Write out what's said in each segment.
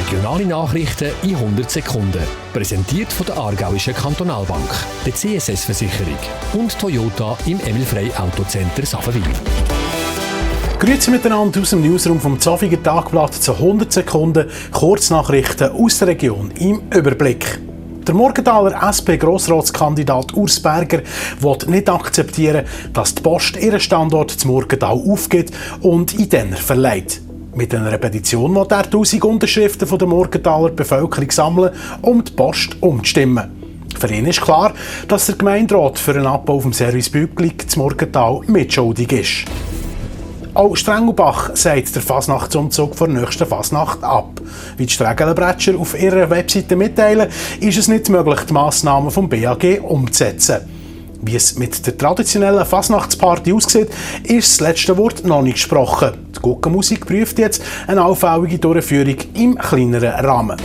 Regionale Nachrichten in 100 Sekunden. Präsentiert von der Aargauischen Kantonalbank, der CSS-Versicherung und Toyota im Emil-Frey Autocenter Saffenwil. Grüezi miteinander aus dem Newsroom vom Zofiger Tagblatt zu 100 Sekunden Kurznachrichten aus der Region im Überblick. Der Morgenthaler SP-Grossratskandidat Urs Berger will nicht akzeptieren, dass die Post ihren Standort zum Morgenthal aufgibt und in den verleiht. Mit einer Petition will er 1000 Unterschriften von der Morgenthaler Bevölkerung sammeln, um die Post umzustimmen. Für ihn ist klar, dass der Gemeinderat für einen Abbau vom Service Bückling zum Morgenthal mitschuldig ist. Auch Strengelbach sagt der Fasnachtsumzug vor der nächsten Fasnacht ab. Wie die Strägelenbretscher auf ihrer Webseite mitteilen, ist es nicht möglich, die Massnahmen vom BAG umzusetzen. Wie es mit der traditionellen Fasnachtsparty aussieht, ist das letzte Wort noch nicht gesprochen. Die Guggenmusik prüft jetzt eine allfällige Durchführung im kleineren Rahmen.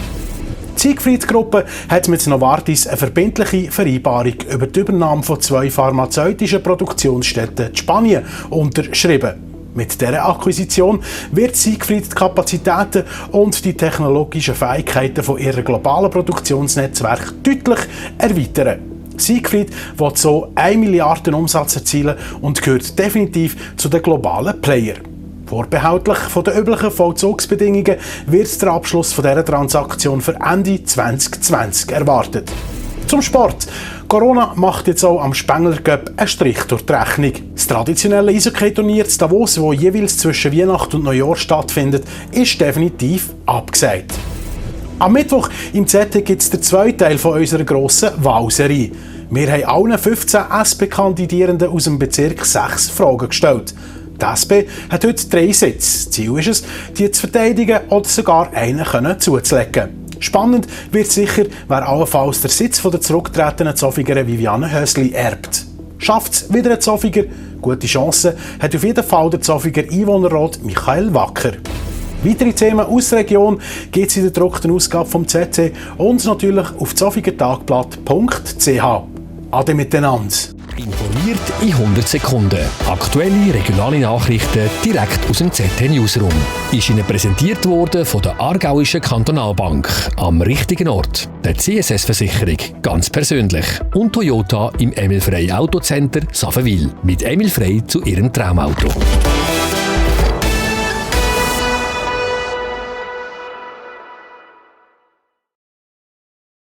Die Siegfried-Gruppe hat mit Novartis eine verbindliche Vereinbarung über die Übernahme von 2 pharmazeutischen Produktionsstätten in Spanien unterschrieben. Mit dieser Akquisition wird Siegfried die Kapazitäten und die technologischen Fähigkeiten von ihrem globalen Produktionsnetzwerk deutlich erweitern. Siegfried will so 1 Milliarde Umsatz erzielen und gehört definitiv zu den globalen Playern. Vorbehaltlich von den üblichen Vollzugsbedingungen wird der Abschluss von dieser Transaktion für Ende 2020 erwartet. Zum Sport. Corona macht jetzt auch am Spengler Cup einen Strich durch die Rechnung. Das traditionelle Eishockey-Turnier in Davos, das jeweils zwischen Weihnachten und Neujahr stattfindet, ist definitiv abgesagt. Am Mittwoch im ZT gibt es den zweiten Teil von unserer grossen Wahlserie. Wir haben allen 15 SP-Kandidierenden aus dem Bezirk 6 Fragen gestellt. Die SP hat heute 3 Sitze. Ziel ist es, die zu verteidigen oder sogar einen zuzulegen. Spannend wird sicher, wer allenfalls den Sitz von der zurückgetretenen Zofigerin Viviane Hösli erbt. Schafft es wieder ein Zofiger? Gute Chancen hat auf jeden Fall der Zofiger Einwohnerrat Michael Wacker. Weitere Themen aus der Region gibt es in der gedruckten Ausgabe vom ZT und natürlich auf zofigertagblatt.ch. Ade miteinander. Informiert in 100 Sekunden. Aktuelle regionale Nachrichten direkt aus dem ZT Newsroom. Ist Ihnen präsentiert worden von der Aargauischen Kantonalbank. Am richtigen Ort. Der CSS-Versicherung. Ganz persönlich. Und Toyota im Emil-Frey Autocenter Saffenwil. Mit Emil Frey zu Ihrem Traumauto.